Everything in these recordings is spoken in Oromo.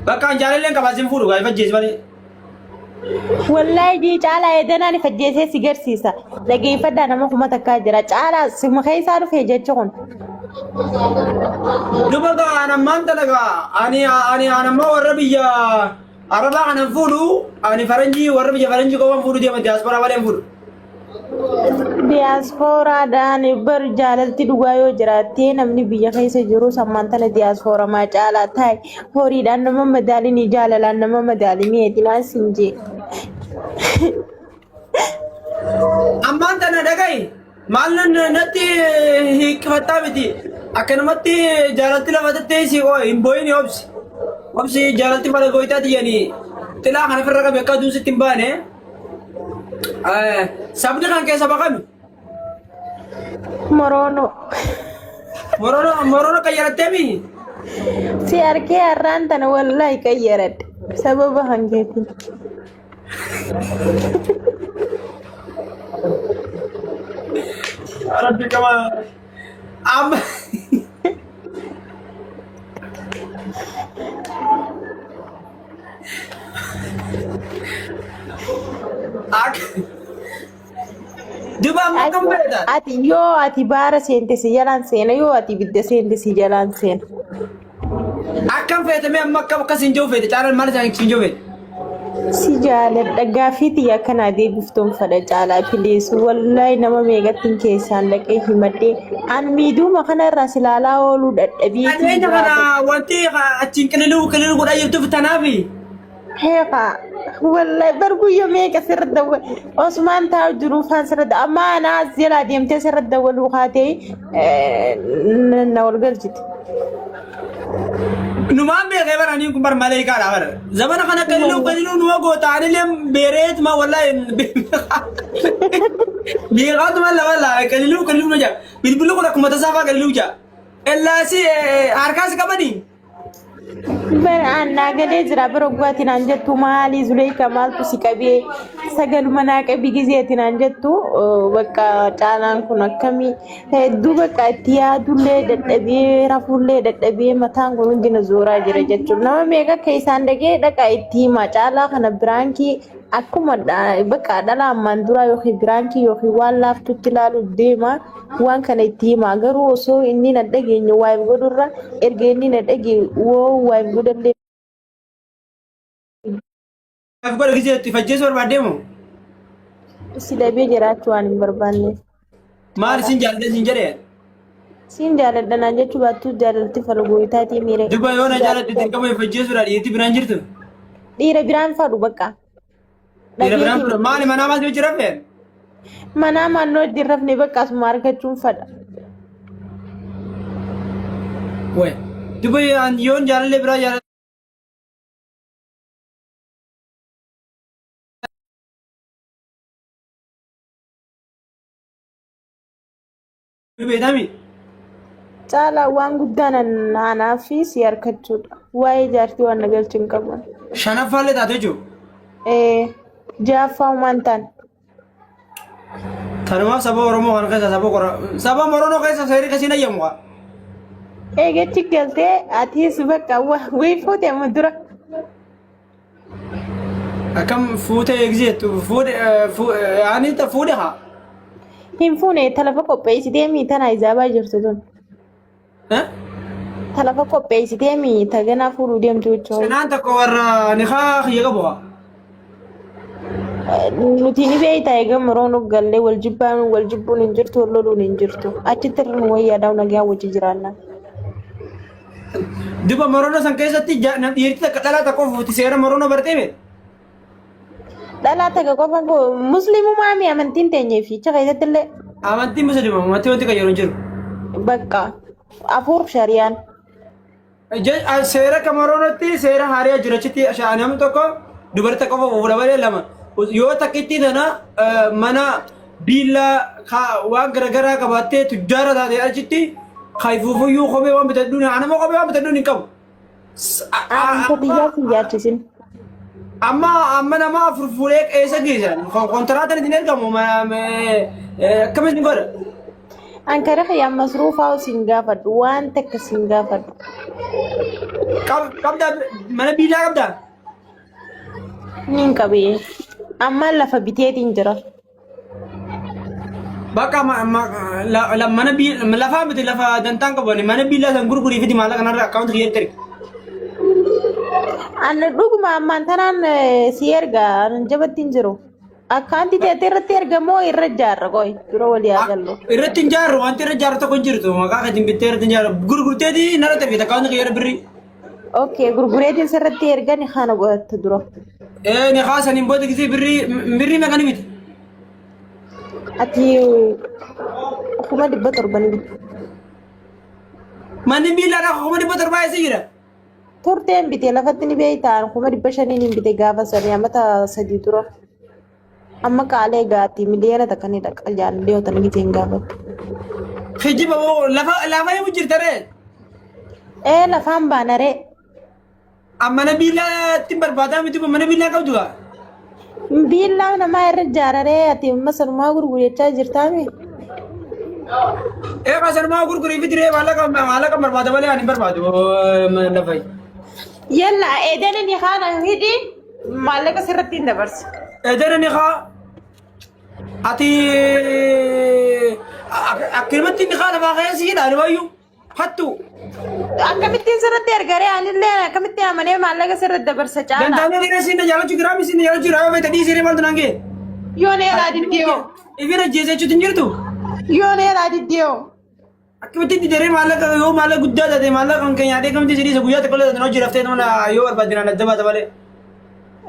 Bakka an jaalalleen qabaa sin fuudhu gaa ifajjeesi malee. Wallaahi jii caalaa edanaan ifajjeesee si garsiisa. Dhageeffadhaa nama 1000 jira. Caalaa sima keessaa dhufe jechi kun. Duba gaa an ammaan tana gaa ani ani an ammaa warra biyya Arabaa kanan fuudhu ani faranjii warra biyya faranjii qofan fuudhu deema diyaasporaa malee hin fuudhu. Diyaaspooraadhaan bar jaalalti dhugaa yoo jiraattee namni biyya keessa jiru sammaan tana diyaaspooramaa caalaa taa'e horiidhaan nama madaalinii jaalalaan nama madaalinii eetinaan siin jee. Ammaan tana dhaga'i maal natti hiiqifattaa miti akkanumatti jaalalti lafa teessi hin boo'ini obsi obsi jaalalti mala gooytaa tiyyanii xilaa kana ofirra qabe akka aduun sitti hin baane. Sabni kan keessa baqami. Moroonoo. Morono morono qayyarattee mi? Si arkee har'aan tana wallaahi qayyaradhe. Sababa hangeetiin. Rabbi qaba. Amma Akka duba amma akkam beekta? Ati yoo ati baara seente si jalaan seena yoo ati ibidda seente si jalaan seena. Akkam feete mee amma akkam akkas hin jiru feete caalaan maal isaan hin jiru feete? Si jaaladha gaaffii tiyya akkanaa deebiftuun fedha caalaa piliis wallaahi nama meeqattiin keessaan dhaqee himadhee an miidhuuma kanarraa si ilaalaa ooluu dadhabeetiin Qabeenya biraa kana ba'e. wanti achiin qililuu qililuu godhaa jirtuuf tanaafi. Heeqa wallaahi bar guyya meeqa sirra dawwal osumaan taa'u jiruu faan sirra amma anaa as jalaa deemtee sirra dawwaluu kaatee na wal galchite. Numaan beekee bara aniin kun bar maleekaadha bara. Zamana kana qaliluu qaliluu numa goota anillee beereetuma wallaahi beekaatuma lama laa qaliluu qaliluu na jaa. Bilbilli kun akkuma tasaa fa'aa qaliluu jaa. Ellaasi harkaas qabanii. Bara annaa galee jira bara oggaati naan jettu maali Zuleeyka maaltu si qabee sagaluma naa qabi gizeeti naan jettu bakka caalaan kun akkamii hedduu bakka itti yaadullee dadhabee rafuullee dadhabee mataan kun hundi na zooraa jira jechuudha. Nama meeqa akka isaan dhaqee dhaqa itti hima caalaa kana biraankii akkuma bakka dhala ammaan duraa yookiin biraankii yookiin waan laaftutti ilaaluuf deema. Waan kana itti himaa garuu osoo inni na dhageenye waayif godhurra erga inni na dhage woo waayif godhallee Waayif godha gisee itti fajjeessu barbaadde moo? si dhabee jiraachuu waan hin barbaanneef. Maal isin jaalladha isin jedhe? Siin jaaladha naan jechuu baattuu jaalalti falgooyitaatii miire. Duba yoo na jaaladhe dirqama fajjeessuudha dhiirti biraan jirtu. Dhiira biraan fadhu bakka. Dhiira biraan Dhageetiin fudhu. Maali manaa maal hojii rafee? Manaa maannoo itti hin rafne bakka asuma argachuun fadha. Way. Duba yoon jaalallee biraa jaaladhe. Beekami. Caalaa waan guddaan anaa fi si harkachuudha. Waa'ee jaartii waan na galchu hin qabu. Shanaffaallee taate jechuudha. Ee, ja'affaa humaa hin taane. Tanumaaf saba Oromoo kana keessa saba qora saba Oromoo keessa seerri kasiin ayyamu kaa. Eegachi galtee atiis bakka wayii fuute amma dura. Akkam fuute eegzeettu fuudhe ani ta fuudhe haa. Hin fuune talafa qopheessitee mii tana izaabaa jirtu tun. Talafa qopheessitee mii ta ganaa fuudhuu deemtu jechuudha. Cinaan tokko warra nikaa kiyya qabu haa. Nuti ni beektaa egaa maroo nuuf gallee wal jibbaan wal jibbuun hin jirtu wal loluun hin jirtu. Achitti irra nu wayyaadhaa nagaa wajji jiraanna. Duba morono san keessatti dhiirti takka dhalaa takka ofuuti seera morono bartee mee? Dhalaa takka qofa musliimumaa mi amantiin teenyee fi achi keessatti illee Amantiin musliima amantii wanti qayyaru hin jiru. bakka afur shariyaan. Seera akka moronotti seera haariyaa jira achitti namni tokko dubartii takka qofa fuudha malee lama yoo takkitti tana mana biillaa waan garaagaraa qabaattee tujjaara taate achitti kaifuufuyyuu kophee waan bitadhuun anama kophee waan bitadhuun hin qabu. Amantaa biyyaa si yaachisin. Amma amma nama afur fuudhee eessa geessan kontiraatan ittiin ergamu akkamitti godha? An kara kiyya masruufaa siin gaafadhu waan takka siin gaafadhu. Qabdaa mana biilaa qabdaa? Nin qabee. Ammaan lafa biteetiin jira. Bakka mana lafaa miti lafa dantaan qabu ani mana biillaa san gurgurii fidi maallaqa kanarra akkaawunti kiyyatti ergi. Ani dhuguma ammaan tanaan si erga an jabatti hin jiru. Akkaanti teettee irratti ergamoo irra ijaarra qoy dura walii haa gallu. Irratti hin jaarru wanti irra jaarru tokko hin jirtu maqaa keetiin bittee irratti hin jaarru gurgurteeti narratti ergite akkaawunti kiyyarra birrii. Okay gurgureetiin sirratti ergani kana godhatta dura. Ee ni kaasaniin booda gisee birrii birrii meeqa ni bite? Ati 700,000 ni bitte. Manni miillaadhaa 700,000 eessa jira? Turteen bite lafatti ni beektaan 500,000 hin bite gaafa sanii amata 3 dura. Amma qaalee gaati 1,000,000 ni dhaqa jaallee yoo tana giseen gaafadhu. Kijiba moo lafa lafa himu jirta ree? Ee lafaan baana ree. Mana biillaatti barbaadaa miti mana biillaa qabdu gaa? Biillaa namaa irra ijaararee ati amma sanumaa gurgurachaa jirtaami. Ee kasanumaa gurgurii fidiree maallaqa maallaqa barbaada malee ani hin barbaadu lafa. Yalla edana ni kaana hidhi maallaqa sirratti hin dabarsa. Edana ni kaa ati akkanumatti ni kaa lafaa ka'ee si hidha ani baay'uu hattu. Akkamittiin sirratti ergaree anillee akkamittiin amanee maallaqa sirratti dabarsa caalaa. Dantaanee dhiira siin na jaalachuu jira misi na jaalachuu jira yoo fedhii siree maaltu naan ga'e. Yoon eelaa diddiyoo. Ifin ajjeese jechuutu hin jirtu. Yoon eelaa diddiyoo. Akkamitti itti daree maallaqa yoo maallaqa guddaa taate maallaqa kan keenya nyaatee akkamitti si dhiisa guyyaa tokko illee hojii raftee nama yoo barbaadde naan adda baata malee.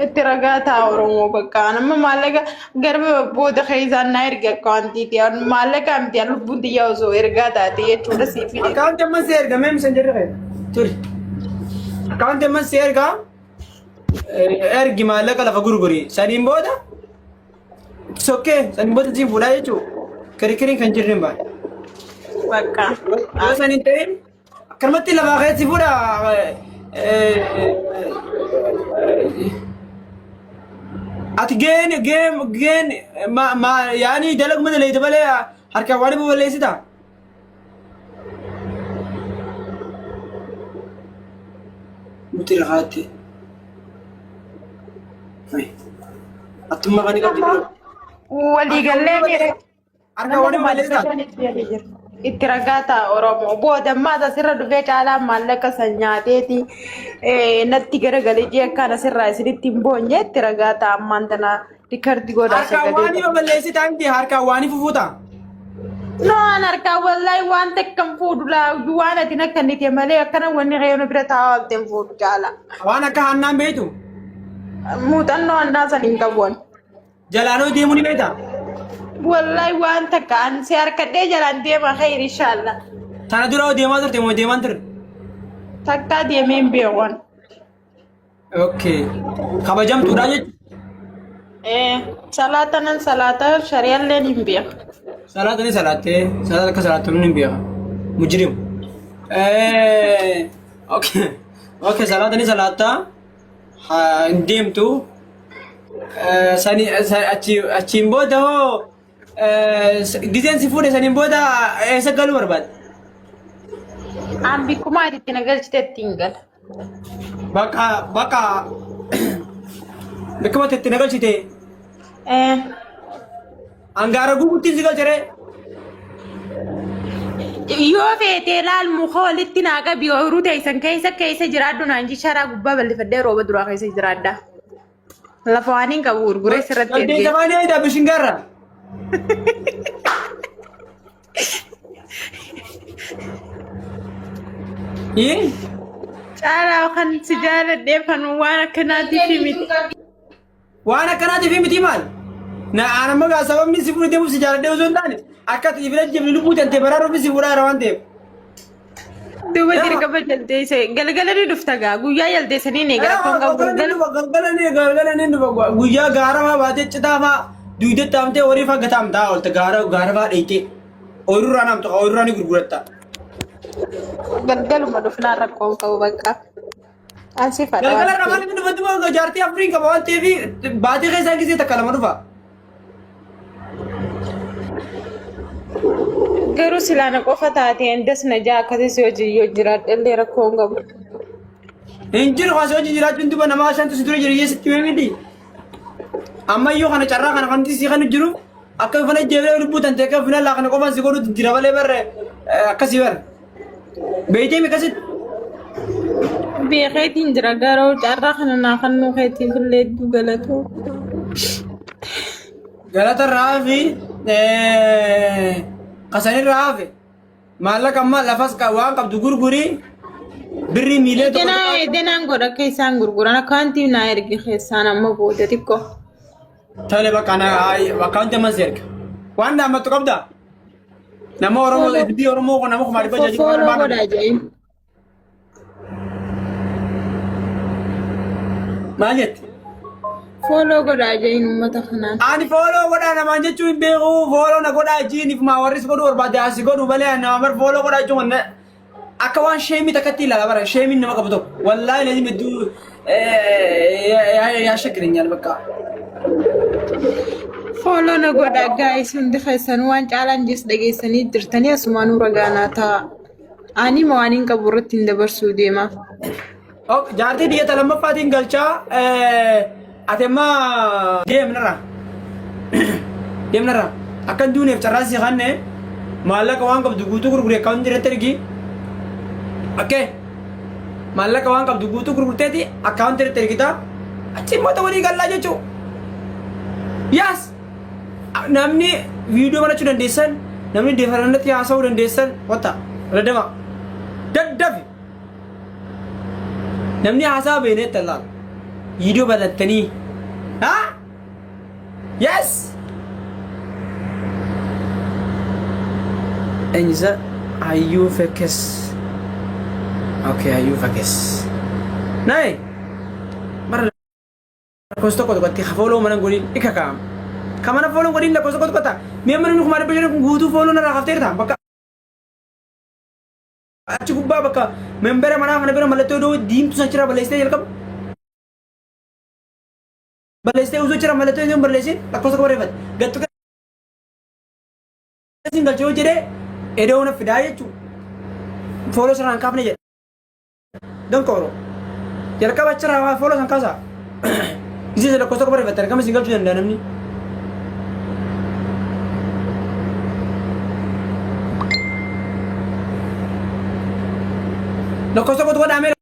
Itti ragaa ta'a Oromoo bakka nama maallaqa garba booda keessaan naa erga akkaawuntiiti maallaqa miti lubbuun tiyyaa osoo ergaa taate jechuudha siif fide. Akkaawunti amman si erga mee misenjerri kee turi. Akkaawunti amman si erga ergi maallaqa lafa gurguri saniin booda Sokkee saniin booda siin fuudhaa jechuun kirikiriin kan jirre hin baane. Bakka. Yoo san hin ta'in akkanumatti lafaa keessi fuudha. Ati geen geen geen ma ma yaani dalaguma dalagde malee harkaan waan baballeessita. Nuti rakaatti. Attummaa kan qabdi. Waliigallee miira. Harka waliin balleessaa. Itti ragaa ta'a Oromoo. Booda ammaas asirra dhufee caalaa maallaqa san nyaateeti natti garagalee jee akkaan asirraa isinitti hin boonye itti ragaa ta'a ammaan tana rikardi godhaa Harkaan sagalee. waan baballeessitaa miti harkaan waan fufuuta. No an harkaan wallaahi waan takka hin fuudhu laa waan ati nakka nite malee akkana wanni reenu bira taa'aa oolte hin fuudhu caalaa. Waan akka hannaan beektu Muuxannoo annaa san hin qabu ani. jalaanoo deemuu ni beekta. Wallahi waan takka an si harkadhee jalaan deema khayr inshallah. Tana dura hoo deemaa turte moo deemaan turre? Takkaa deemee hin beeku ani. Okay. Kabajamtuudha jechuudha. Eh, salaata nan salaata shari'alleen hin beeku. Salaata ni salaattee salaata akka salaattu ni beeka. Mujrim. Okay. Okay salaata ni salaattaa. Hin deemtu. Sani achiin booda hoo gizeen si fuudhe saniin booda eessa galuu barbaadde? An bikkuma ati itti na galchite ittiin gala. Bakka bakka bikkuma itti na galchite Eh, angaara guutuutti si galchere. Yoo feete laal muka walitti naa qabi ooyiruu teessan keessa keessa jiraadhu naan ji sharaa gubbaa bal'ifadhee rooba duraa keessa jiraadha. Lafa waan hin qabu gurguree sirratti ergee. Dandeessa maali ayida bishingaarra? Ii? Caalaa kan si jaaladheef kan waan akkanaatiif miti. Waan akkanaatiif miti maal? Na aan amma gaa sababni si fuudhee deemuuf si jaaladhee osoo hin taane akka ati bira jibni lubbuu tante baraaruuf si fuudhaa jira waan ta'eef. Duuba dirqama jaldeessa galgala ni dhufta gaa guyyaa jaldeessanii ni gara koon qabu galgala. Galgala ni galgala ni dhufa guyyaa gaara faa baatee citaa faa duudetti haamtee horii faa gataamtaa oolte gaara gaara faa dheeytee ooyiruu naamtu ooyiruu ni gurguratta. Galgaluma dhufnaan rakkoon qabu bakka. An si fadha Galgala waan irraa maaliif hin dhufatti moo jaartii afuriin qaba waan ta'eef baatii keessaa gisee takka lama dhufa. Garuu silaa na qofa taate andas na jaa akkasii si hojii yoo jiraadhe illee rakkoo hin qabu. Hin jiru kan si hojii jiraachuun duba namaa shantu si dura jiru sitti himee miti. Ammayyuu kana carraa kana kan si kan jiru akka fana jeebilee lubbuu tante akka fina laa kana qofaan si godhutu jira malee barre akkasii barre. Beeytee mi akkasitti? Beekeetiin jira garuu carraa kana naa kennuu keetiif illee hedduu galatoo. Galata irraa hafi kasanirraa hafe maallaqa amma lafas waan qabdu gurgurii birrii miilee tokko Edenaa edenaan godha akka isaan gurguran akkaantii naa ergi keessaan amma booda xiqqoo. Tole bakka na akkaawunti ammas erga. Waan dhaammattu qabda? Nama Oromoo dubbii Oromoo kun nama 600,000 jiru Fooloo waan godhaa jedheen. Maal jette? Fooloo godhaa jedheen uummata kanaan. Ani fooloo godhaa namaan jechuun hin beeku. Fooloo na godhaa jiin ifumaa warris godhuu barbaade asi godhu malee ani nama bar fooloo godhaa jechuun wanna akka waan sheemii takkatti ilaala bara sheemiin nama qabu tokko. Wallaahi lazim hedduu yaa shakkirinyaal bakka. Fooloo na godhaa gaa'is hundi keessan waan caalaan jees dhageessanii jirtanii asumaan ragaa naa ta'a. Ani ma waan hin qabu irratti hin dabarsuu deema. Ok, jaartii biyya ta lammaffaatiin galchaa ati amma deemnarra. Deemnarra. Akka hin duuneef carraa si kanne maallaqa waan qabdu guutuu gurguree akkaawuntii irratti ergi. Okkee. Maallaqa waan qabdu guutuu gurgurteeti akkaawuntii irratti ergita. Achi immoo ta'uu walii gallaa jechuudha. Yaas! Namni viidiyoo banachuu dandeessan, namni deefarannatti haasa'uu dandeessan, wata daddafaa. Daddafi! Namni haasaa beeknetti allaala. Viidiyoo banattanii. Haa? Yes! Eenyusa hayyuu fekkes. Okay, hayyuu fekkes. Nayi! Bara lakkoofsa tokko tokkotti ka fooloo mana godhin ika kaa'ama. Ka mana fooloo godhin lakkoofsa tokko tokko ta'a. Mi'a mana nukumaa 500 kun guutuu fooloo narraa hafteerta. Bakka achi gubbaa bakka membera manaa kana bira mallattoo iddoo diimtuu san achirraa balleessitee jalqabu. Balleessitee osoo achirraa mallattoo iddoo hin balleessin lakkoofsa tokko barreeffate. Gattu keessin galchee yoo jedhee edoo na fidaa jechuudha. Fooloo sirraan kaafne jedha. Donqooro. Jalqaba achirraa waa fooloo san kaasaa. Gisee lakkoofsa tokko barreeffattan akkam isin galchuu danda'a namni. Lakkoofsa tokkotu godhamee.